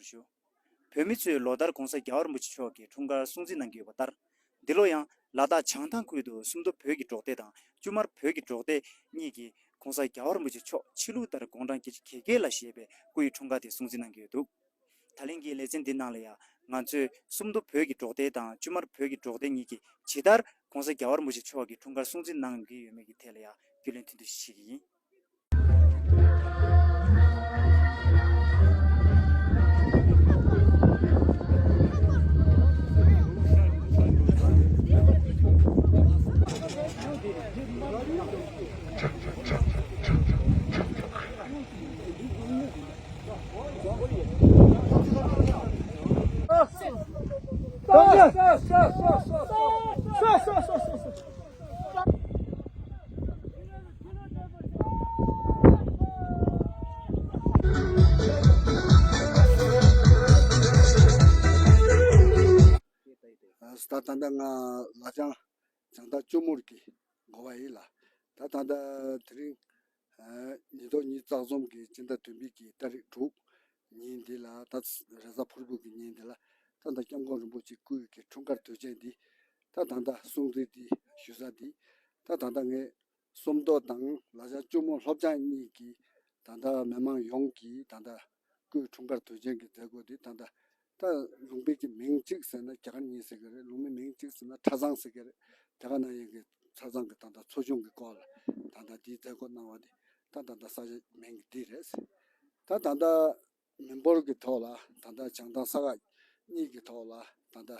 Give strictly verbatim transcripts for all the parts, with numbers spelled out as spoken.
ཞུ། བོད་མི་ཚོས་ལོ་ལྟར་༧གོང་ས་༧རྒྱལ་བ་རིན་པོ་ཆེ་མཆོག་གི་འཁྲུངས་སྐར་སྲུང་བརྩི་གནང་གི་ཡོད་པ་ལྟར། འདི་ལོ་ཡང་ལ་དྭགས་བྱང་ཐང་ཁུལ་དུ་སུམ་མདོ་བོད་ཀྱི་འབྲོག་སྡེ་དང་བཅུ་དམར་བོད་ཀྱི་འབྲོག་སྡེ་གཉིས་ཀྱིས་༧གོང་ས་༧རྒྱལ་བ་རིན་པོ་ཆེ་མཆོག་ཆོས་ལུགས་ལྟར་དགུང་གྲངས་བརྒྱད་ཅུ་གྱ་བརྒྱད་ལ་བཞེས་པའི་སྐུའི་འཁྲུངས་སྐར་དེ་སྲུང་བརྩི་གནང་གི་ཡོད་འདུག། ད་ལན་གྱི་ལེ་ཚན་འདི་ནང་ལ་ཡང་ང་ཚོས་སུམ་མདོ་བོད་ཀྱི་འབྲོག་སྡེ་དང་བཅུ་དམར་བོད་ཀྱི་འབྲོག་སྡེ་གཉིས་ཀྱིས་ཇི་ལྟར་༧གོང་ས་༧རྒྱལ་བ་རིན་པོ་ཆེ་མཆོག་གི་འཁྲུངས་སྐར་སྲུང་བརྩི་གནང་གི་ཡོད་མེད་ཀྱི་ཐད་ལ་ཡང་རྒྱུས་ལོན་ཐུང་ཐུང་ཞིག་བྱེད་ཀྱི་ཡིན། ད་ད་ལྟ་ང་ལ་ཅང་བྱང་ཐང་ཅོ་མུར་གྱི་འགོ་བ་ཡིན་ལ། ད་ད་ལྟ་དེ་རིང་ཉིས་སྟོང་ཉི་ཤུ་རྩ་གསུམ་གྱི་སྤྱི་ཟླ་བདུན་པའི་གི་ཏ་རིག་དྲུག་ཉིན་འདི་ལ། ད་རེས་གཟའ་ཕུར་བུ་གི་ཉིན་འདི་ལ་ད་ལྟ་སྐྱབས་མགོན་རིན་པོ་ཆེ་སྐུའི་གི་འཁྲུངས་སྐར་དུས་ཆེན་འདི་ད་ད་ལྟ་སྲུང་བརྩི་འདི་ཞུ་ས་འདི་ད་ད་ལྟ་ངས་སུམ་མདོ་དང་ལ་ཅང་ཅོ་མུར་ལྷོ་བྱང་གཉིས་ཀྱི་ད་ལྟ་མི་མང་ཡོངས་ཀྱིས་ད་ལྟ་སྐུའི་འཁྲུངས་སྐར་དུས་ཆེན་གྱི་མཛད་སྒོ་འདི་ད་ལྟ། ད་ལུང་པའི་གི་མིང་གཅིག་ཟེར་ན་རྒྱ་གར་གཉིས་ཟེར་གི་རེད། ལུང་པའི་མིང་གཅིག་ཟེར་ན་ཁྲ་ཚང་ཟེར་གི་རེད། དེ་ག་ནང་བཞིན་གི་ཁྲ་ཚང་གི་ད་ལྟ་ཚོ་ཆུང་གི་སྐོར་ལ་ད་ལྟ་འདིའི་མཛད་སྒོ་གནང་བ་འདི་ད་ད་ལྟ་ས་ཆ་མིང་གི་འདི་རེད། ད་ད་ལྟ་མི་འབོར་གི་ཐོག་ལ་ད་ལྟ་བྱང་ཐང་ས་ཁག་གཉིས་གི་ཐོག་ལ་ད་ལྟ་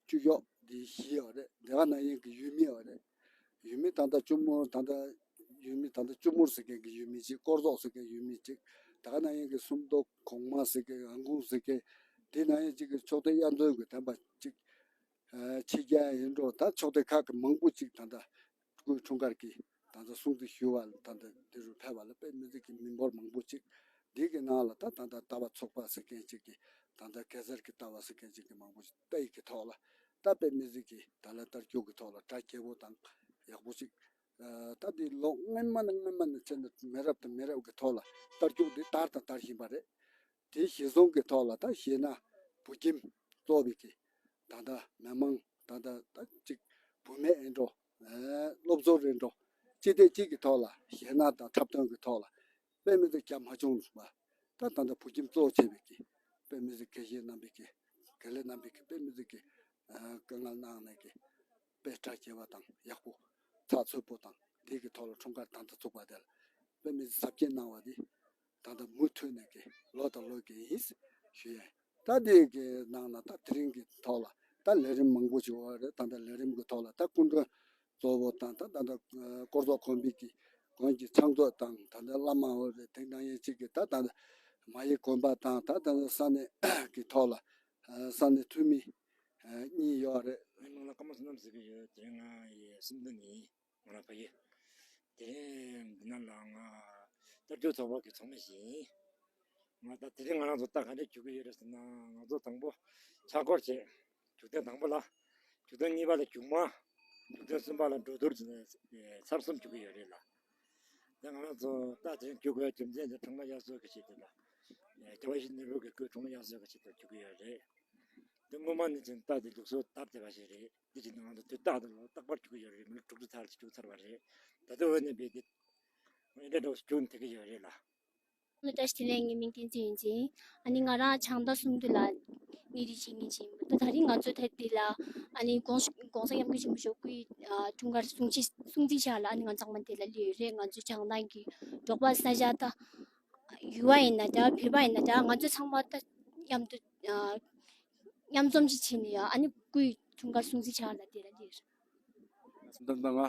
བཅུ་ཤོག་འདི་བཞི་ཡོད་རེད། དེ་ག་ནང་བཞིན་གི་ཡུལ་མི་ཡོད་རེད། ཡུལ་མི་ད་ལྟ་ཅོ་མུར་ད་ལྟ་ཡུལ་མི་ད་ལྟ་ཅོ་མུར་ཟེར་མཁན་གྱི་ཡུལ་མི་གཅིག། སྐོར་ཚོགས་ཟེར་མཁན་ཡུལ་མི་གཅིག། ད་ག་ནང་བཞིན་གྱི་སུམ་མདོ་གོང་མ་ཟེར་མཁན་ཨང་གུང་ཟེར་མཁན། དེ་ནང་བཞིན་གཅིག་གི་ཕྱོགས་སྡེ་གཡས་འཛོམས་ཀྱི་བསྟན་པ་གཅིག། ཕྱི་རྒྱལ་ཡིན་འགྲོ། ད་ཕྱོགས་སྡེ་ཁག་གི་མང་པོ་གཅིག་ད་ལྟ་སྐུའི་འཁྲུངས་སྐར་གྱི་ད་ལྟ་སྲུང་བརྩི་ཞུ་བ་ལ་ད་ལྟ་འདི་རུ་ཕེབས་པ་ལ་དཔེ་མི་སྲིད་ཀྱི་མི་འབོར་མང་པོ་གཅིག། འདི་གི་ནང་ལ་ད་ད་ལྟ་ལྟ་བ་ཚོགས་པ་ཟེར་མཁན་གཅིག་གི་ད་ལྟ་གེ་སར་གྱི་ལྟ་བ་ཟེར་མཁན་གཅིག་གི་མང་པོ་གཅིག་ལྟ་ཡི་གི་ཐོག་ལ་ད་དཔེ་མི་སྲིད་ཀྱི་ད་ལྟ་ལྟ་སྐྱོང་གི་ཐོག་ལ་གྲ་རྒྱས་པོ་དང་ཡག་པོ་ཅིག། ཨ། ད་འདི་ལོ་སྔོན་མ་ནས་སྔོན་མ་ནས་བྱས་ནས་མི་རབས་དང་མི་རབས་ཀྱི་ཐོག་ལ་ལྟ་སྐྱོང་འདི་དར་དང་དར་བཞིན་པ་རེད། དེ་གཞི་བཟུང་གི་ཐོག་ལ་ད་གཞས་སྣ་བོད་ཁྱིམ་གཙོ་བའི་གི་ད་ལྟ་མི་མང་ད་ལྟ་ད་ཅིག་བུད་མེད་ཡིན་འགྲོ། ཨ། སློབ་གསོ་རེད་འགྲོ། སྤྱི་སྟེགས་གཅིག་གི་ཐོག་ལ་གཞས་སྣ་དང་འཁྲབ་སྟོན་གྱི་ཐོག་ལ་དཔེ་མི་སྲིད་རྒྱ་མ་ཆུང་བ། ད་ད་ལྟ་བོད་ཁྱིམ་གཙོ་བོ་བྱས་པའི་གི་དཔེ་མི་སྲིད་དགེ་བཤེས་རྣམ་པའི་གི་དགེ་ལས་རྣམ་པའི་གི་དཔེ་མི་སྲིད་གི་ཨ། དཀའ་ངལ་གནང་ནས་གི་དཔེ་གྲ་རྒྱས་པ་དང་ཡག་པོ་ཚགས་ཚུད་པོ་དང་དེ་གི་ཐོག་ལ་འཁྲུངས་སྐར་ད་ལྟ་བཙུགས་པ་དེ་ལ་དཔེ་མི་སྲིད་གཟབ་རྒྱས་གནང་བ་དེ་ད་ལྟ་མུ་མཐུད་ནས་གི་ལོ་དང་ལོ་གི་ཡིན་ཞུ་ཡས། ད་དེ་གི་ནང་ན་ད་དེ་རིང་གི་ཐོག་ལ་ད་ལས་རིམ་མང་པོ་ཞིག་ཡོད་རེད། ད་ལྟ་ལས་རིམ་གི་ཐོག་ལ་ད་སྐུ་མགྲོན་གཙོ་བོ་དང་ད་ད་ལྟ་སྐོར་ཚོགས་དགོན་པའི་གི་དགོན་གྱི་ཚང་ཚོགས་དང་ད་ལྟ་བླ་མ་འོ་རེད། དེ་ནང་ཡན་ཆད་ཀྱི་ད་ད་ལྟ་མ་ཡི་དགོན་པ་དང་ད་ད་ལྟ་ས་གནས་ཀྱི་ཐོག་ལ་ས་གནས་འཐུས་མི་གཉིས་ཡོད་རེད། ངའི་ནང་ལ་བཀའ་མོལ་གནང་ཟེར་གྱི་ཡོད། དེ་རིང་ང་ཡི་སེམས་འདུན་ཡིན། ང་རང་ཕ་ཡུལ། དེ་རིང་འདི་ན་ལ་ང་ལྟ་སྐྱོང་ཚོགས་པ་གི་ཚོགས་མི་ཞིག་ཡིན། ང་ད་དེ་རིང་ང་རང་ཚོ་ལྟ་ག་འདྲ་རྒྱུག་གི་ཡོད་རེད་ཟེར་ན། ང་ཚོ་དང་པོ་ཕྱག་སྐོར་བྱས། རྒྱུག་ཐེངས་དང་པོ་ལ། རྒྱུག་ཐེངས་གཉིས་པ་ལ་རྒྱུག་མ། རྒྱུག་ཐེངས་གསུམ་པ་ལ་འགྲོ་སྡོད་བྱས་ནས་ཚར་གསུམ་རྒྱུག་གི་ཡོད་རེད་ལ། ད་ང་རང་ཚོ་ལྟ་དེ་རིང་རྒྱུག་དགོས་རྒྱུ་མཚན་དེ་འཁྲུངས་ལྷ་དབྱར་གསོལ་གྱི་ཆེད་དུ་ལ། རྒྱལ་བ་ཡིད་བཞིན་ནོར་བུ་གི་སྐུའི་འཁྲུངས་ལྷ་དབྱར་གསོལ་གྱི་ཆེད་དུ་རྒྱུག་གི་ཡོད་རེད། དེ་སྔོན་མ་ནས་ཀྱང་ལྟ་དེ་ལུགས་སྲོལ་དར་བསྡད་པ་ཞིག་རེད། དེ་བཞིན་ང་ཚོ་དུས་རྟག་ཏུ་ལོ་རྟག་པར་རྒྱུག་གི་ཡོད་རེད། མི་ལོ་དྲུག་ཅུ་ཐལ་ཅིག་རྒྱུག་ཚར་བ་རེད། ད་ལྟ་འོ་ནས་བྱས་ཏེ་འདི་འདྲ་འདྲ་བོ་ཞིག་རྒྱུག་ཐུབ་ཀྱི་ཡོད་རེད་ལ། བཀྲ་ཤིས་བདེ་ལེགས། ངའི་མིང་བསྟན་འཛིན་ཡོན་ཅིན། ཨ་ནི་ང་རང་བྱང་ཐང་སུམ་མདོ་ལ་གནས་སྡོད་བྱེད་མཁན་ཅིག་ཡིན་པ། ད་དེ་རིང་ང་ཚོ་ད་འདི་ལ་ཨ་ནི་༧གོང་ས་༧གོང་ས་སྐྱབས་མགོན་ཆེན་པོ་མཆོག་སྐུའི་ཨ་འཁྲུངས་སྐར་སྲུང་བརྩི་སྲུང་བརྩི་བྱ་ལ་ཨ་ནི་ང་ཚང་མ་འདི་ལ་སླེབས་ཡོད་རེད། ང་ཚོ་བྱང་ཐང་གི་འབྲོག་པ་ས་ཆ་ད་ཡུལ་བ་ཡིན་ན་འདྲ། བོད་པ་ཡིན་ན་འདྲ། ང་ཚོ་ཚང་མ་ད་མཉམ་དུ་ཨ་མཉམ་འཛོམས་ཅིག་བྱས་ནས་ཡ་ཨ་ནི་སྐུའི་འཁྲུངས་སྐར་སྲུང་བརྩི་བྱ་ལ་འདི་ལ་སླེབས་ཡོད་རེད། ད་ལྟ་ང་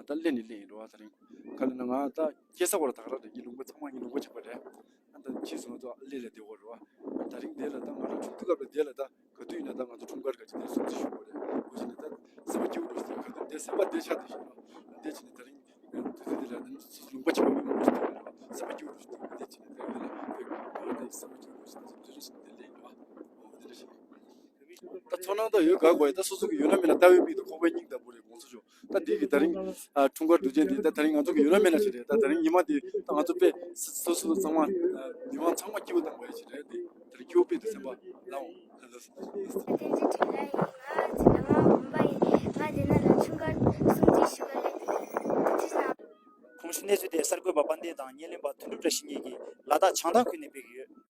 ད་སླེབས་ནས་སླེབས་ཡིན་རེད་བ། དེ་རིང་ག་ལ་ན་ང་ད་སྐྱེས་ས་བར་ད་ག་རང་རེད། ངའི་ལུང་པ་ཚང་མ་ངའི་ལུང་པ་ཆགས་པ་རེད། ཨ་ད་ཕྱིས་སུ་ང་ཚོ་སླེབས་ལ་བསྡད་ཡོད་རེད་བ། དེ་རིང་འདི་ལ་ད་ང་རང་ཆུང་དུས་སྐབས་ལ་འདི་ལ་ད་ག་དུས་ཡིན་ན་ད་ང་ཚོ་འཁྲུངས་སྐར་ག་ཅིག་འདི་སྲུང་བརྩི་ཞུ་དགོས་རེད། འོ་ཞིག་ནས་ད་སེམས་པ་སྐྱིད་པོ་འདུག་ཟེར། ག་དུས་འདི་སེམས་པ་བདེ་ཆགས་བསྡད་བཞིན་རེད་བ། འདི་བྱས་ནས་དེ་རིང་དུས་ཚོད་འདི་ལ་ལུང་པ་ཆགས་པ་མི་མང་པོ་ཞིག་འདུག་ཟེར་བ། སེམས་པ་སྐྱིད་པོ་འདུག་ཟེར། འདི་བྱས་ནས་ད་ཡིན་ན་ད་སེམས་པ་སྐྱིད་པོ་འདུག་ཟེར། འདི་རེད་ཞིག་འདི་ལས་ཡིན་རེད་བ། འོ་འདི་འདྲ་ཞིག་ད་ཚོར་སྣང་ད་ཡོད་དགའ་དགོས་ཡ། ད་སོ་སོ་གི་ཡོད་ན་མེད་ན་ལྟ་བའི་མིག་ཏུ་ཁོག་པའི་སྙིང་ལྟ་བུ་རེད། ཚོ་ཞུ། ད་འདི་གི་ད་རིང་ཨ་འཁྲུངས་སྐར་དུས་ཆེན་འདི་ད་ད་རིང་ང་ཚོ་གི་ཡུན་རིང་མེད་ན་ཞིག་རེད། ད་ད་རིང་ཉི་མ་འདི་ད་ང་ཚོ་དཔེ་སོ་སོ་ཚང་མ་མི་མང་ཚང་མ་སྐྱིད་པོ་བཏང་བ་ཞིག་རེད། འདི་ད་རིང་སྐྱིད་པོ་དཔེ་འདུག་སེམས་པ་ལའོ། ལགས་སོ། བསྟན་འཛིན་འཕྲིན་ལས་ཡིན། ང་འཛིན་གྲྭ་ལྔ་པ་ཡིན། ང་འདི་ན་ལ་འཁྲུངས་སྐར་སྲུང་བརྩི་ཞུ་ག་སླེབས་ཡིན། ཐུགས་རྗེ་གནང་། གོང་ཞུས་གནས་ཚུལ་དེ་གསར་འགོད་པ་དཔལ་ལྡན་དང་བརྙན་ལེན་པ་དོན་གྲུབ་བཀྲ་ཤིས་གཉིས་ཀྱིས་ལ་དྭགས་བྱང་ཐང་ཁུལ་ནས་སྤེལ་གྱི་ཡོད།